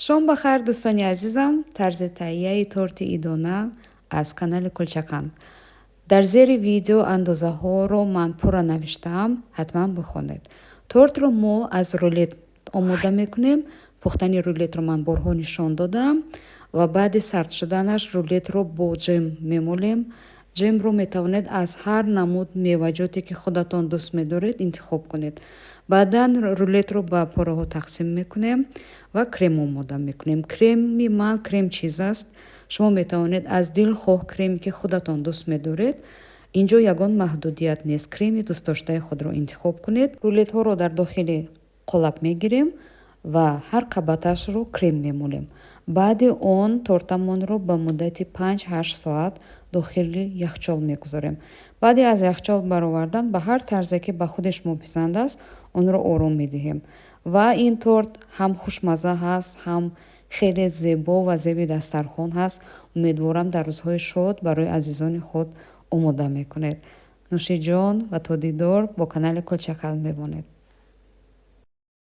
Шом ба хайр, дӯстони азизам. Тарзи таҳияи торти идона аз канали Кулчақанд. Дар зери видео андозаҳоро ман пурра навиштаам, ҳатман бихонед. Тортро мо аз рулет омода мекунем. Пухтани рулетро ман борҳо нишон додам ва баъди сард шуданаш рулетро бо ҷем мемолем. Ҷемро метавонед аз ҳар намуд меваҷоте, ки худатон дӯст медоред, интихоб кунед. Баъдан рулетро ба пораҳо тақсим мекунем ва крем омода мекунем. Креми ман крем-чиз аст. Шумо метавонед аз дилхоҳ креме, ки худатон дӯст медоред. Инҷо ягон маҳдудият нест. Креми дӯстдоштаи худро интихоб кунед. Рулетҳоро дар дохили қолаб мегирем ва ҳар қабаташро крем мемолем. Баъди он тортамонро ба муддати 5-8 соат дохили яхчол мегузорем. Баъди аз яхчол баровардан, ба ҳар тарзе, ки ба худи шумо писанд аст, онро ором медиҳем. Ва ин торт ҳам хушмазза ҳаст, ҳам хеле зебо ва зеби дастархон ҳаст. Умедворам, дар рӯзҳои шод барои азизони худ омода мекунед. Нӯшиҷон ва то дидор, бо канали Кулчақанд бимонед.